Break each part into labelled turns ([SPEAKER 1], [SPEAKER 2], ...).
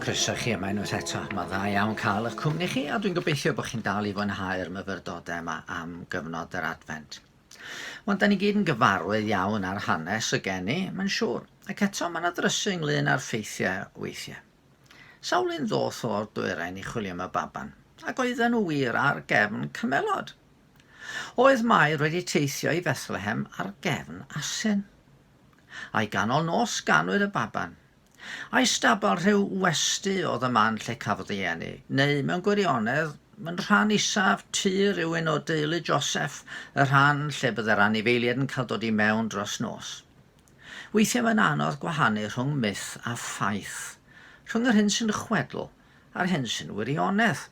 [SPEAKER 1] Croeso chi yma unwaith eto. Mae'n dda iawn cael eich cwmni chi a dwi'n gobeithio bod chi'n dal i fwynhau'r myfyrdodau yma am gyfnod yr Adfent. Wel, da ni gyd yn gyfarwydd iawn ar hanes y geni, mae'n siŵr, ac eto mae yna ddrysu ynglyn â'r ffeithiau weithiau. Sawl un ddoth o'r dwyrain i chwilio am y baban, ac oedden nhw wir ar gefn cymelod. Oedd Mair wedi teithio i Fethlehem ar gefn asyn. A'i ganol nos ganwyd y baban. Ai stabal rhyw westy oedd y man lle cafodd ei eni, neu mewn gwirionedd, yn rhan isaf tŷ rhywun o deulu Joseff, y rhan lle bydde'r anifeiliaid yn cael dod i mewn dros nos? Weithiau mae'n anodd gwahanu rhwng myth a ffaith, rhwng yr hyn sy'n chwedl a'r hyn sy'n wirionedd.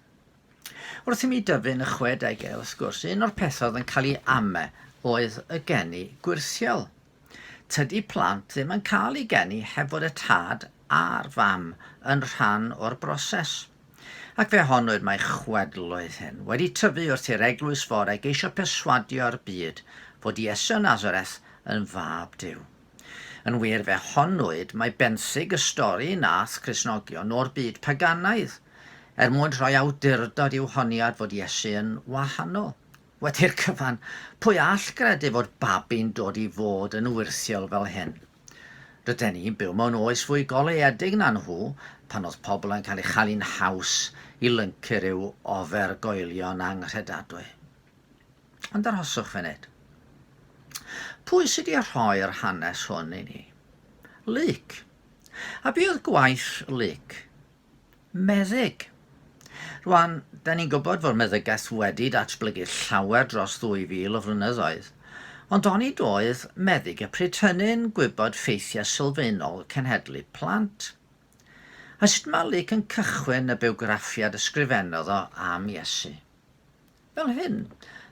[SPEAKER 1] Wrth i mi dyfu yn y chwedegau, wrth gwrs, un o'r pethau oedd yn cael ei ame oedd y geni gwyrthiol. Tydi plant ddim yn cael eu geni heb fod y tad a'r fam yn rhan o'r broses. Ac fe honnwyd mai chwedl oedd hyn, wedi tyfu wrth i'r eglwys fore geisio perswadio'r byd fod Iesu o Nazareth yn fab Duw. Yn wir fe honnwyd mai benthyg y stori nath Cristnogion o'r byd paganaidd, er mwyn rhoi awdurdod i'w honiad fod Iesu yn wahanol. Wedi'r cyfan, pwy all gredu fod babi'n dod i fod yn wyrthiol fel hyn? Ryden ni'n byw mewn oes fwy goleuedig na nhw, pan oedd pobl yn cael eu chael haws i lyncu rhyw ofergoelion anghredadwy. Ond arhoswch funud. Pwy sydd wedi rhoi'r hanes hwn i ni? Luc. A be oedd gwaith Luc? Meddyg. Rwan, da ni'n gwybod fod meddygaeth wedi datblygu llawer dros ddwy fil o flynyddoedd, ond onid oedd meddyg y pryd hynny'n gwybod ffeithiau sylfaenol cenhedlu plant? A sut mae Luc yn cychwyn y bywgraffiad ysgrifennodd o am Iesu? Fel hyn,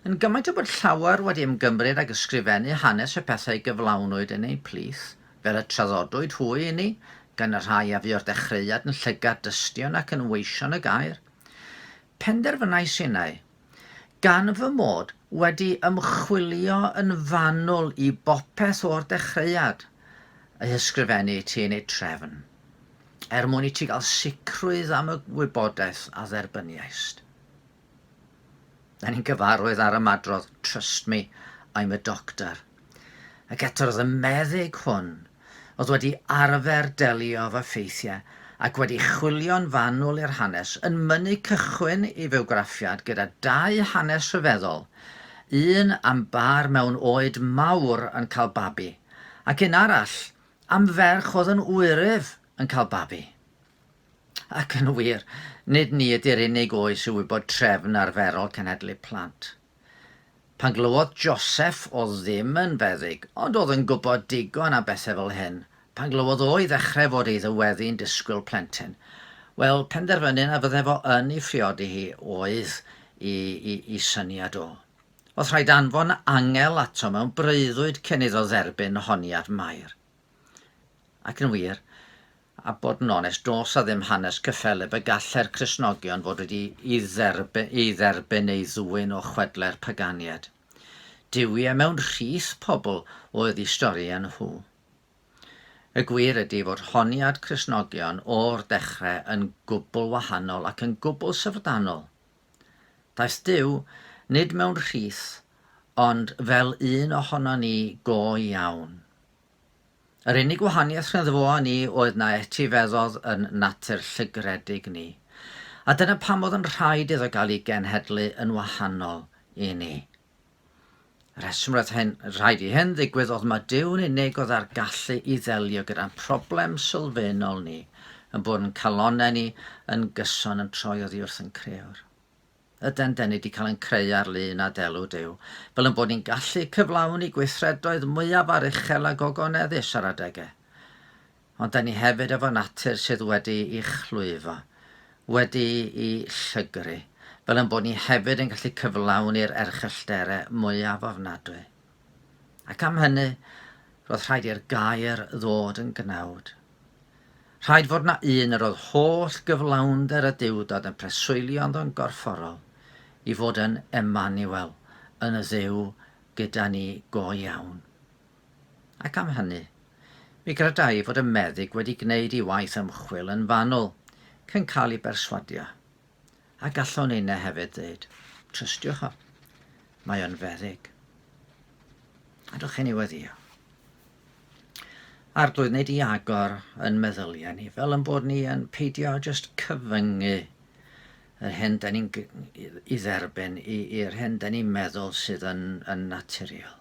[SPEAKER 1] yn gymaint o bod llawer wedi ymgymryd ag ysgrifennu hanes y pethau gyflawnwyd yn ein plith, fel y traddodwyd hwy inni gan y rhai a fu o'r dechreuad yn llygad dystion ac yn weision y gair. Penderfynais innau, gan fy mod wedi ymchwilio yn fanwl i bopeth o'r dechreuad, eu hysgrifennu i ti yn eu trefn, er mwyn i ti gael sicrwydd am y wybodaeth a dderbyniaist. Da ni'n gyfarwydd â'r ymadrodd 'trust me, I'm a doctor'. Ac eto roedd y meddyg hwn, oedd wedi arfer delio efo ffeithiau ac wedi chwilio'n fanwl i'r hanes, yn mynnu cychwyn ei fywgraffiad gyda dau hanes rhyfeddol, un am bâr mewn oed mawr yn cael babi, ac un arall am ferch oedd yn wyryf yn cael babi. Ac yn wir, nid ni ydy'r unig oes i wybod trefn arferol cenhedlu plant. Pan glywodd Joseff, oedd ddim yn feddyg, ond oedd yn gwybod digon am bethau fel hyn, pan glywodd o i ddechrau fod ei ddyweddi'n disgwyl plentyn, wel, penderfynu na fydde fo yn ei phriodi hi oedd i, i, i syniad o. Oedd rhaid anfon angel ato mewn breuddwyd cyn iddo dderbyn honiad Mair. Ac yn wir, A bod yn onest, does 'na ddim hanes cyffelyb y gallai'r Cristnogion fod wedi ei dderbyn, ei dderbyn neu ddwyn o chwedlau'r paganiaid. Duwiau mewn rhith pobl oedd eu storïau nhw. Y gwir ydy fod honiad Cristnogion o'r dechrau yn gwbl wahanol ac yn gwbl syfrdanol. Daeth Duw, nid mewn rhith, ond fel un ohonon ni go iawn. Yr unig wahaniaeth rhyngddo fo a ni oedd na etifeddodd yn natur llygredig ni. A dyna pam oedd yn rhaid iddo gael ei genhedlu yn wahanol i ni. Y rheswm roedd hyn, rhaid i hyn ddigwydd oedd mae Duw'n unig oedd â'r gallu i ddelio gyda'n problem sylfaenol ni, yn bod yn calonnau ni yn gyson yn troi oddi wrth yn Creawr. Yden, den ni 'di cael ein creu ar lun a delw Duw, fel ein bod ni'n gallu cyflawni gweithredoedd mwyaf aruchel a gogoneddus ar adegau. Ond den ni hefyd efo natur sydd wedi'i chlwyfo, wedi'i llygru, fel ein bod ni hefyd yn gallu cyflawni'r erchyllterau mwyaf ofnadwy. Ac am hynny, roedd rhaid i'r gair ddod yn gnawd. Rhaid fod 'na un yr oedd holl gyflawnder y Duwdod yn preswylio ynddo'n gorfforol, i fod yn Emmanuel, yn y Dduw gyda ni go iawn. Ac am hynny, mi gredai fod y meddyg wedi gwneud ei waith ymchwil yn fanwl. Cyn cael ei berswadio. A gallwn inne hefyd ddeud, trystiwch o. Mae o'n feddyg. Adwch i ni weddio. Arglwydd, wneud i agor yn meddyliau ni, fel yn bod ni yn peidio just cyfyngu yr hyn da ni'n i dderbyn, i'r hyn da ni'n meddwl sydd yn, yn naturiol.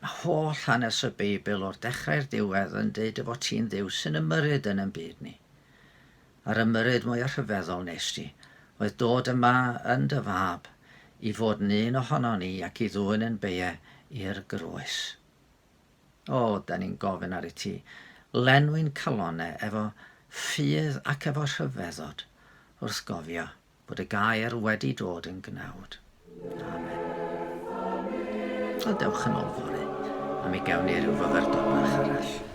[SPEAKER 1] Mae holl hanes y Beibl o'r dechrau i'r diwedd yn deud dy fod ti'n Dduw sy'n ymyrryd yn ein byd ni. A'r ymyrryd mwyaf rhyfeddol nes di oedd dod yma yn dy fab i fod yn un ohonon ni ac i ddwyn yn beie i'r groes. O, da ni'n gofyn ar i ti lenwi'n calonau efo ffydd ac efo rhyfeddod wrth gofio bod y gair wedi dod yn gnawd. Amen. A dewch yn ôl fory, a mi gewn ni ryw fyfyrdod bach arall.